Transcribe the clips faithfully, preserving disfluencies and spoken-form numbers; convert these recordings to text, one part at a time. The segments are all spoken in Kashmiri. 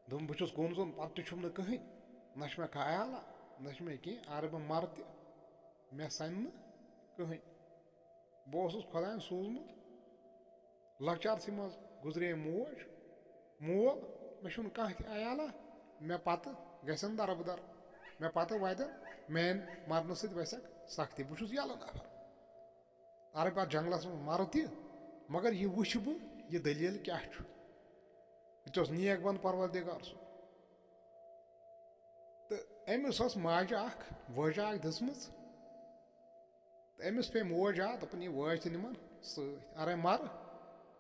دوٚپُن، بہٕ چھُس گوٚمژُن، پَتہٕ تہِ چھُم نہٕ کٕہٕنۍ، نہ چھُ مےٚ کانٛہہ عیالا، نہ چھُ مےٚ کینٛہہ، اَرٕ بہٕ مَرٕ تہِ، مےٚ سَنہِ نہٕ کٕہٕنۍ۔ بہٕ اوسُس خۄدایَن سوٗزمُت۔ لۄکچارسٕے منٛز گُزرے موج، مول، مےٚ چھُنہٕ کانٛہہ تہِ عیالا، مےٚ پَتہٕ گژھن دَربٕدَر، مےٚ پَتہٕ واتن، میٛانہِ مَرنہٕ سۭتۍ وَسٮ۪کھ سَختی۔ بہٕ چھُس یَلہٕ نفر۔ اَرٕ پَتہٕ جنٛگلَس منٛز مَرٕ تہِ، مگر یہِ وٕچھِ بہٕ، یہِ دٔلیٖل کیٛاہ چھُ۔ یہِ تہِ اوس نیک بنٛد پروردگار سُنٛد۔ تہٕ أمِس ٲس ماجہِ اَکھ وٲجا اَکھ دِژمٕژ۔ تہٕ أمِس پے موج آ، دوٚپُن، یہِ وٲج تہِ نِمَن سۭتۍ۔ اَرَے مَرٕ،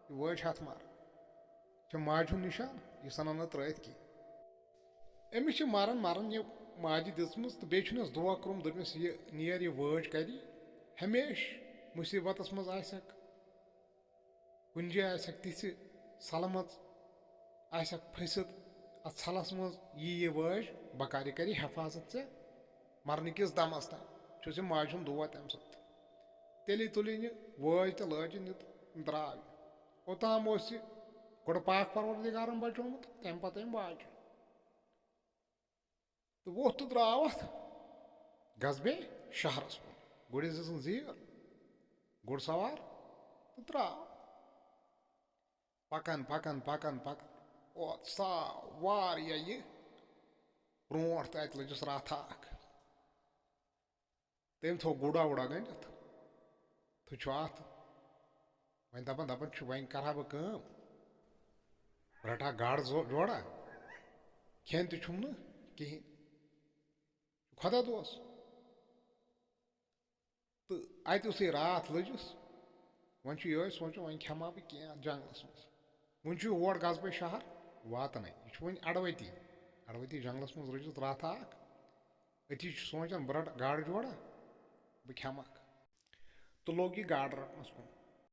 یہِ وٲج ہَتھ مَرٕ۔ چھِ ماجہِ ہُنٛد نِشان، یہِ سَنان نہٕ ترٛٲیِتھ کینٛہہ۔ أمِس چھِ مَران مَران یہِ ماجہِ دِژمٕژ، تہٕ بیٚیہِ چھُنَس دُعا کوٚرمُت، دوٚپمَس، یہِ نیر، یہِ وٲج کَری، ہمیشہِ مُصیٖبتَس منٛز آسٮ۪کھ، کُنہِ جایہِ آسٮ۪کھ تِژھِ سَلمَژ، آسٮ۪کھ پھٔسِتھ، اَتھ ژھَلَس منٛز یی یہِ وٲج، بہٕ کَرٕ، یہِ کَرِ حفاظت ژےٚ مَرنہٕ کِس دَمَس تام۔ چھُس یہِ ماجہِ ہُنٛد دُعا تَمہِ ساتہٕ۔ تیٚلے تُلِن یہِ وٲج تہٕ لٲجِن یہِ تہٕ درٛاو یہِ۔ اوٚتام اوس یہِ گۄڈٕ پاک پروردگارَن بَچومُت، تَمہِ پَتہٕ أمۍ واجہِ۔ تہٕ ووٚتھ تہٕ درٛاو اَتھ گزبے شہرَس کُن۔ گُرِس دِژٕن زیٖر، گُر سوار تہٕ درٛاو۔ پَکان، پَکان، پَکان، پَکان۔ اوت سا واریاہ یہِ برونٛٹھ تہٕ اَتہِ لٔجِس راتھا اَکھ۔ تٔمۍ تھوٚو گُڑا وُڑا گٔنٛڈِتھ۔ تہٕ چھُ اَتھ وۄنۍ دَپان، دَپان چھُ، وۄنۍ کَرٕ ہا بہٕ کٲم، بہٕ رَٹہٕ ہا گاڈٕ زو-، جوڑا، کھٮ۪ن تہِ چھُم نہٕ کِہیٖنۍ۔ خۄدا دوس۔ تہٕ اَتہِ یُتھُے راتھ لٔجِس، وۄنۍ چھُ یِہوٚے سونٛچان، وۄنۍ کھٮ۪مہٕ ہا بہٕ کینٛہہ جنٛگلَس منٛز۔ وۄنۍ چھُ یور گژھٕ بہٕ شہر واتنَے۔ یہِ چھُ وۄنۍ اَڑوَتی، اَڑوَتی جنٛگلَس منٛز رٔچھِتھ راتھا اَکھ۔ أتی چھُ سونٛچان، بہٕ رَٹہٕ گاڈٕ جوڑا، بہٕ کھٮ۪مہٕ اَکھ۔ تہٕ لوٚگ یہِ گاڈٕ رَٹنَس کُن۔